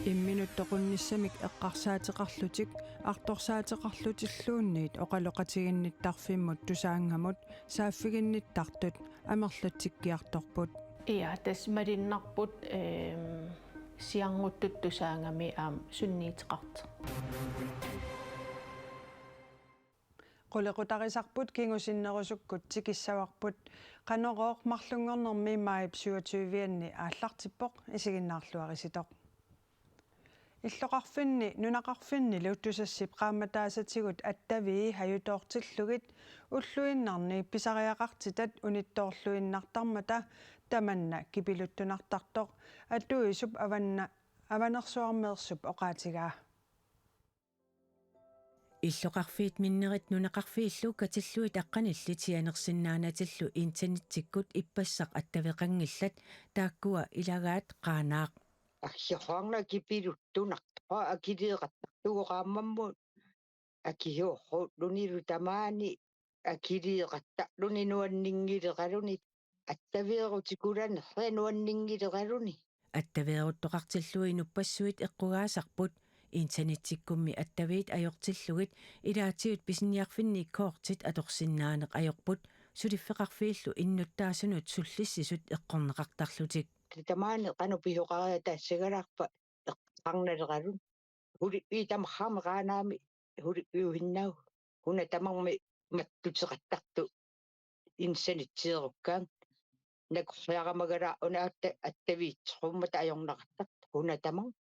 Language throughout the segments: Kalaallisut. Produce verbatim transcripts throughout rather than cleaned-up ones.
Imminut toqunnissamik eqqarsaateqarlutik artorsaateqarlutilluunniit oqaloqatiginnittarfimmut Tusaanngamut saaffiginnittartut amerlatsikkiartorput. Ja, tassa malunnarpoq, ehm, siarnguttut Tusaanngami aamma sunniuteqartoq. Qulequtarisarput kingusinnerusukkut tikissavarput. Qanorooq marlunngornermi maajip syvogtyve-anni aallartippoq, isiginnaarluarisitoq. Illoqarfinni nunaqarfinnilu Tusassip qaammataasatigut attavii ajutoortillugit ulluinnarni pisariaqartitat unittoorluinnartarmata tamanna kipiluttunartartoq atuisup avanna-, avanersuarmeersup oqaatigaa. Illoqarfiit minnerit nunaqarfiillu katillugit aqqanillit sianersinnaanatillu internettikkut ippassaq attaveqanngillat, taakkua ilagaat Qaanaaq. Assiorsuarnaq kipiluttunartoq, akiliiqattaarlugu qaammammut akiuullunilu tamaani akiliiqattaarluni nuanninngileraluni attaveerutikulanerluni nuanninngileraluni. Attaveeruttoqartillugu inuppassuit eqqugaasarput. Internettikkummi attaviit ajortillugit ilaatigut pisiniarfinni kortit atorsinnaaneq ajorput, suliffeqarfiillu innuttaasunut sullissisut eqqorneqartarlutik. Tamaani qanoq pisoqariatassagalarpa eqqarnaleraluni. Hulipiitamarhaami Qaanaami hulipiuhinnagu. Una tamarmi mattuteqattartoq internetteerukkaangat. Nakorriaramagalaaq una atta-, attaviitsorummata ajorneqartartoq. Una tamarmi.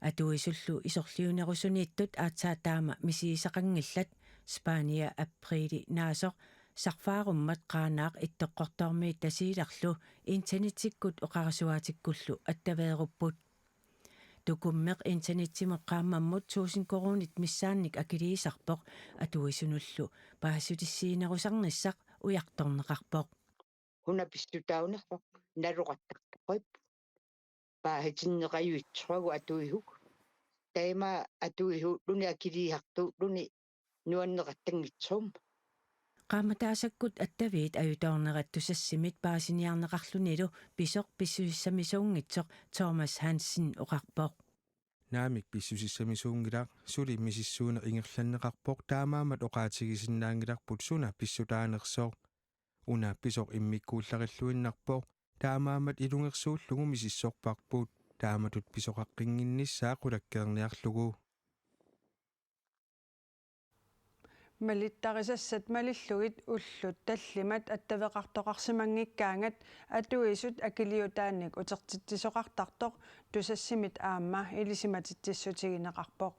Atuisullu isorliunerusuniittut aatsaat taama misigisaqanngillat. Spania apriili naasoq sarfaarummat Qaanaaq Ittoqqortoormiit Tasiilarlu internettikkut oqarasuaatikkullu attaveerupput. Tukummeq internettimut qaammammut tusind koruunit missaannik akiliisarpoq, atuisunullu paasissutissiinerusarnissaq ujartorneqarpoq. Una pissutaanerpoq, naloqattaartoqarpoq. Paasitinneqajuitsoragu atuisugut. Taama atuisuulluni akiliisartuulluni nuanneqattanngitsoq. Qaammataasakkuit attaviit ajutoornerat Tusassimit paasiniarneqarlunilu pisoq pissusissamisuunngitsoq Thomas Hansen oqarpoq. Naamik, pissusissamisuunngilaq, suli misissuineq ingerlanneqarpoq, taamaammat oqaatigisinnaanngilarput suna pissutaanersoq. Una pisoq immikkuullarilluinnarpoq, taamaammat ilungersuullugu misissorparput, taamatut pisoqaqqinnginnissaa qulakkeerniarlugu. Malittarisassat malillugit ullut tallimat attaveqartoqarsimanngikkaangat atuisut akiliutaanik utertitsisoqartartoq Tusassimit aamma ilisimatitsissutigineqarpoq.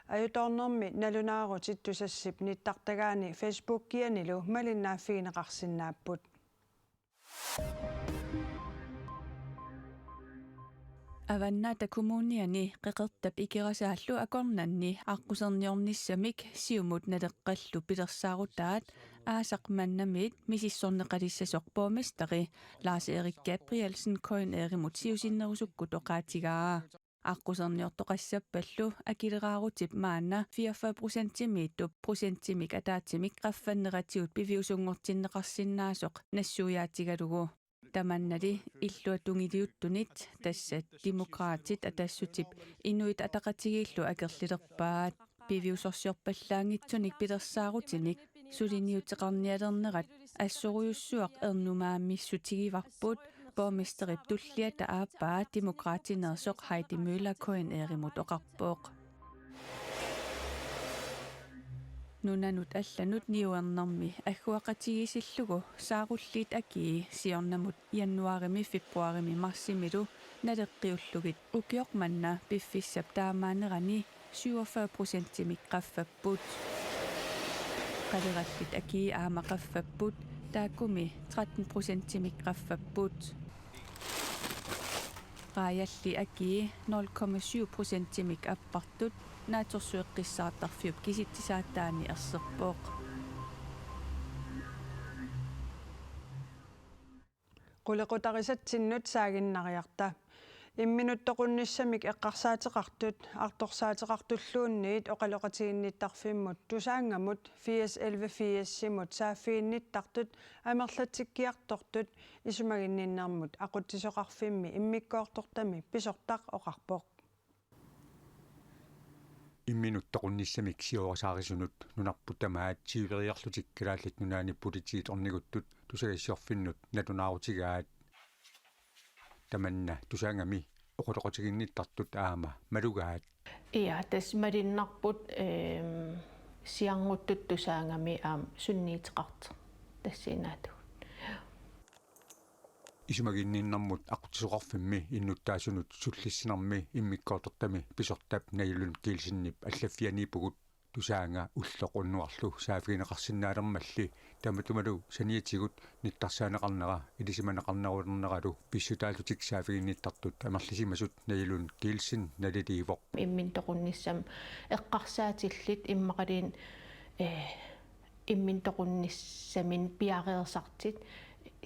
Ajutoornermi nalunaarutit Tusassip nittartagaani Facebookianilu malinnaaffigineqarsinnaapput. Avannaata Kommuniani Qeqertap Ikerasaallu akornanni aqquserniornissamik Siumut Naleqqallu pilersaarutaat aasaq mannamiit misissorneqalissasoq borgmesteri Lars-Erik Gabrielsen K N R-imut siusinnerusukkut oqaatigaa. Aqquserniortoqassappallu akileraarutip maanna fireogfyrre procentimiittup procentimik ataatsimik qaffanneratigut piviusunngortinneqarsinnaasoq nassuiaatigalugu. Tamannali illuatungiliuttunit, tassa Demokraatit, Atassutip Inuit Ataqatigiillu akerlilerpaat. Piviusorsiorpallaanngitsunik pilersaarutinik suliniuteqarnialernerat assorujussuaq ernumaamissutigivarput, borgmesterip tulliata aappaa Demokraatineersoq Heidi Møller K N R-imut oqarpoq. Nunanut allanut niuernermi agguaqatigiissillugu saarulliit akii siornamut januaarimi, februaarimi, marsimilu naleqqiullugit ukioq manna piffissap taamaanerani syvogfyrre procentimik qaffapput. Qalerallit akii aamma qaffapput, taakkumi tretten procentimik qaffapput. Raajalli akii nul komma syv procentimik appartut Naatsorsueqqissaartarfiup kisitsisaataani erserpoq. Qulequtarisatsinnut saaginnariarta. Imminut toqunnissamik eqqarsaateqartut artorsaateqartulluunniit oqaloqatiginnittarfimmut Tusaanngamut firs elleve firsimut saaffiginnittartut amerlatsikkiartortut isumaginninnermut aqutsisoqarfimmi immikkoortortami pisortaq oqarpoq. Imminut toqunnissamik siorasaarisunut nunarput tamaat tyveriarlutik Kalaallit Nunaanni politiit orniguttut tusagassiorfinnut nalunaarutigaat. Tamanna Tusaanngami oqaloqatiginnittartut aamma malugaat. Ja, tassa malunnarput, ehm, sianertut Tusaanngami aamma sunniuteqartoq tassaaginnartugut. Isumaginninnermut Aqutsisoqarfimmi innuttaasunut sullissinermi immikkoortortami pisortap Naja Lund Kielsenip allaffianiippugut Tusaannga ulloq unnuarlu saaffigineqarsinnaalermalli tamatumalu saniatigut nittarsaaneqarnera ilisimaneqarnerulerneralu pissutaallutik saaffiginnittartut amerlisimasut Naja Lund Kielsen naliliivoq. Imminut toqunnissamut eqqarsaatillit immaqaluunniit, eh, imminut toqunnissamut piareersartut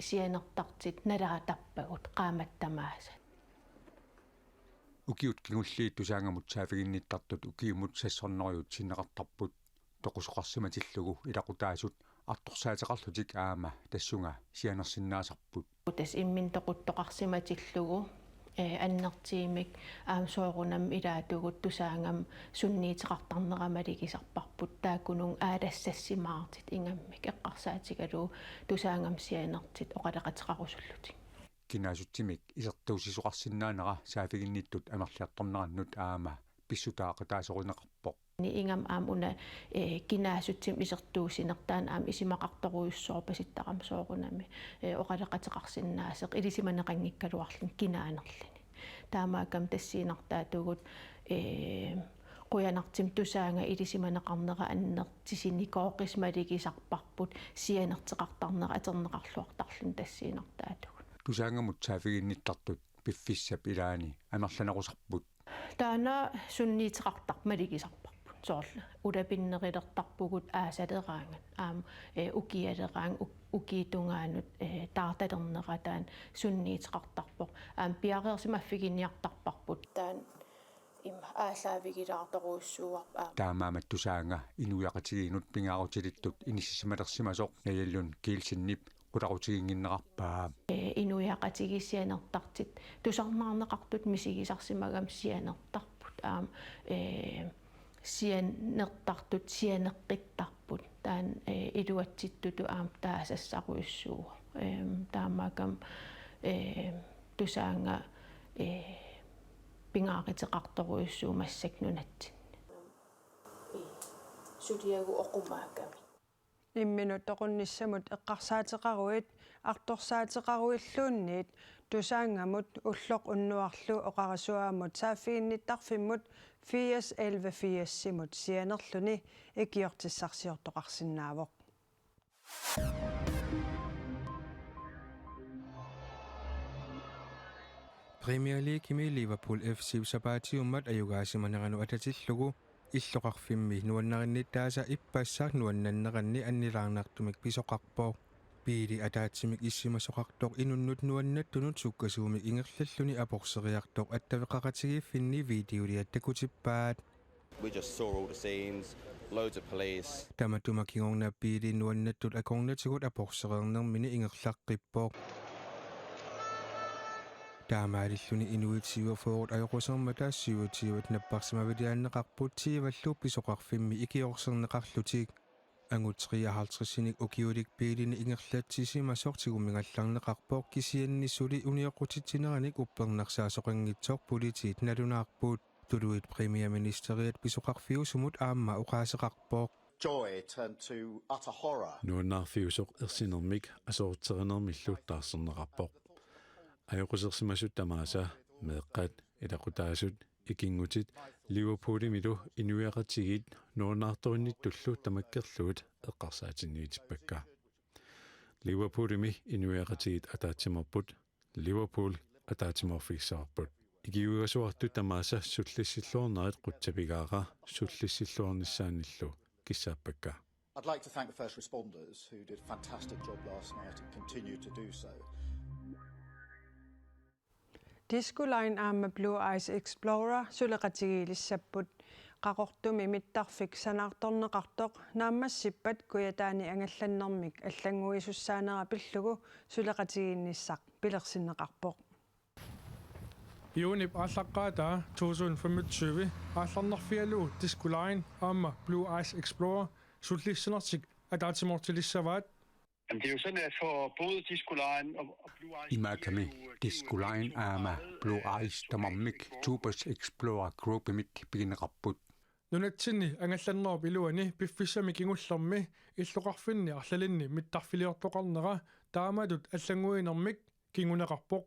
sianertartut nalaattarpagut qaammatit tamaasa. Ukiut kingulliit Tusaanngamut saaffiginnittartut ukiumut seks hundrede sinneqartarput toqusoqarsimatillugu ilaqutaasut artorsaateqarlutik aamma tassunga sianersinnaasarput. Tassa imminut toquttoqarsimatillugu, eh, annertuumik aamma soorunami ilaatigut Tusaanngami sunniuteqartarnera malugisarparput taakkununnga aalassassimaartut ingammik eqqarsaatigalugu Tusaanngami sianertut oqaloqateqarusullutik. Kinaassutsimi isertuussisoqarsinnaanera saaffiginnittut amerliartornerannut aamma pissutaaqataasorineqarpoq. Ingammik aamma una, eh, kinaassutsimi isertuussinertaa aamma isumaqartorujussuarpasittarami soorunami, eh, oqaloqateqarsinnaasoq ilisimaneqanngikkaluarluni kinaanerluni. Taamaakkami tassaaginnartugut, eh, qujanartumik Tusaannga ilisimaneqarnera annertusinikooqis malugisarparput sianerteqartarnera atorneqarluartarluni tassaaginnartugut. Tusaanngamut saaffiginnittartut piffissap ilaani amerlanerusarput. Taanna sunniuteqartartoq malugisarparput. Soorlu ulapinnerulertarpugut aasaleraangat. Aamma, eh, ukialeraangat, u-, ukiup tungaanut, eh, taartalernera taanna sunniuteqartarpoq. Aamma piareersimaffiginiartarparput. Taanna ima aallaavigilaartorujussuuarput aamma. Taamaammat Tusaannga inuiaqatigiinnut pingaarutilittut inissisimalersimasoq Naja Lund Kielsenip qularutiginnginnerarpaa. Eh, inuiaqatigiit sianertartut tusarnaarneqartut misigisarsimagami sianertarput. Aamma, eh, sianertartut sianeqqittarput. Taanna, eh, iluatsittutut aamma taasassarujussuuvoq. Ehm, taamaakkami, eh, Tusaannga, eh, pingaaruteqartorujussuuvoq massakkut nunatsinni. Suliagut oqumaakkami. Imminut toqunnissamut eqqarsaateqaruit, artorsaateqaruilluunniit, Tusaanngamut ulloq unnuarlu oqarasuaamut saaffiginnittarfimmut firs elleve firsimut sianerluni ikiortissarsiortoqarsinnaavoq. Premier Leaguemi Liverpool F C sapaatiummat ajugaasimaneranut atatillugu illoqarfimmi nuannarinnittaasa ippassaq nuannanneranni annilaarnartumik pisoqarpoq. Biili ataatsimik issimasoqartoq inunnut nuannattunut sukkasuumik ingerlalluni aporseriartoq attaveqaqatigiiffinni videoliat takutippaat. We just saw all the scenes, loads of police. Tamatuma kingorna biili nuannattut akornatigut aporsereernermini ingerlaqqippoq. Taamaalilluni inuit syvogfyrre ajoqusermata syvogtyve napparsimaviliaanneqarput tyvellu pisoqarfimmi ikiorserneqarlutik. Angut treoghalvtredsinik ukiulik biilini ingerlatsisimasoq tigummigallarneqarpoq kisianni suli unioqqutitsineranik uppernarsaasoqanngitsoq politiit nalunaarput. Tuluit premierministeriat pisoqarfiusumut aamma oqaaseqarpoq. Joy turned to utter horror. Nuannaarfiusoq ersinermik aserorterinermillu taarserneqarpoq. Ajoqusersimasut tamaasa, meeqqat, ilaqutaasut, ikinngutit, Liverpoolimilu inuiaqatigiit nuannaartorinnittullu tamakkerlugit eqqarsaatinniitippakka. Liverpoolimi inuiaqatigiit ataatsimeerput, Liverpool ataatsimoorfigissavarput. Ikiuigasuartut tamaasa sullissilluarnerit qutsavigaara sullissilluarnissaannillu kissaappakka. I'd like to thank the first responders who did a fantastic job last night and continue to do so. Disco Line aamma Blue Ice Explorer suleqatigiilissapput. Qaqortumi mittarfik sanaartorneqartoq naammassippat Kujataani angallannermik allannguisussaanera pillugu suleqatigiinnissaq pilersinneqarpoq. Juunip aallaqqaataa to tusind femogtyve aallarnerfigalugu Disko Line aamma Blue Ice Explorer sullissinertik ataatsimoortilissavaat. Jamen, det er jo sådan, at for både Disko Line og, og Blue Ice... Imaakami, Disko Line aamma Blue Ice tamarmik Tubas Explorer Groupimik pigineqarput. Nunatsinni angallannerup iluani piffissami kingullermi illoqarfinni arlalinni mittarfiliortoqarnera taamatut allannguinermik kinguneqarpoq.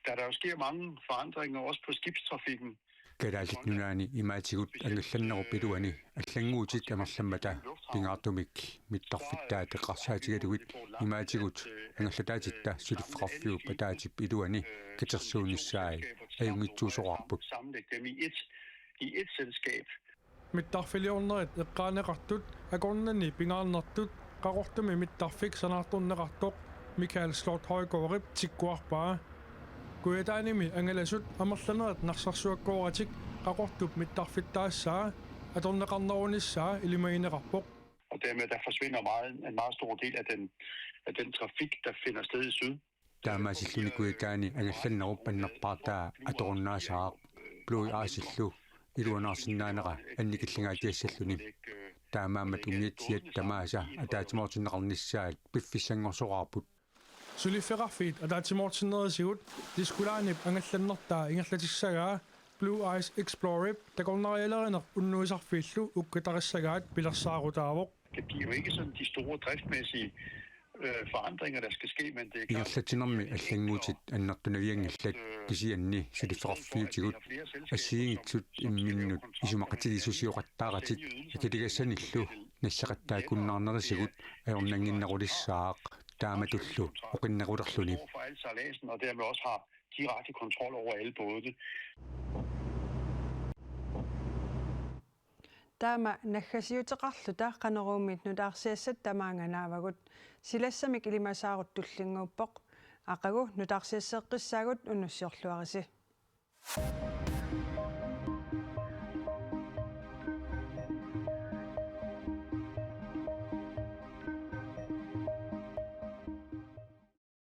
Da der jo sker mange forandringer også på skibstrafikken. Kalaallit Nunaanni imaatigut angallannerup iluani allannguutit amerlammata pingaartumik mittarfittaat eqqarsaatigalugit imaatigut angallataatitta suliffeqarfiup ataatip iluani katersuunissaat ajunngitsuusoqarput. Sammenlægge dem i et, i et selskab. Mittarfiliornerit eqqaaneqartut akornanni pingaarnertut Qaqortumi mittarfik sanaartorneqartoq Michael Slot Højgaardip tikkuarpaa. Kujataanimi angalasut amerlanerit narsarsuakkooratik Qaqortup mittarfittaassaa atorneqarnerunissaa ilimagineqarpoq. Og dermed der forsvinder meget, en meget stor del af den, af den trafik, der finder sted i syd. Taamaasilluni Kujataani angallannerup annerpaartaa atorunnaassaaq Blue Ice-illu iluanaarsinnaanera annikillingaatsiassalluni. Taamaammat umiatsiat tamaasa ataatsimoortinneqarnissaat piffissanngorsoraarput. Suliffeqarfiit ataatsimoortinnerisigut Disko Linep angallannertaa ingerlatissagaa Blue Ice Explorerip takornarialerineq unnuisarfiillu ukkatarissagaat pilersaarutaavoq. Det giver jo ikke sådan de store driftsmæssige øh, forandringer, der skal ske, men det er klart... Ingerlatsinermi allannguutit annertunavianngillat kisianni suliffeqarfiutigut assigiinngitsut imminnut isumaqatigiissusioqattaaratik akiligassanillu nassaqattaakkunnaarnerisigut ajornannginnerulissaaq taamatullu oqinnerulerluni. Over for al sejladsen, og dermed også har direkte kontrol over alle både. Taama naggasiuteqarluta Qanoruumit nutaarsiassat tamaanga naavagut. Silassamik ilimasaarut tullinnguuppoq. Aqagu nutaarsiasseeqqissaagut, unnussiorluarisi.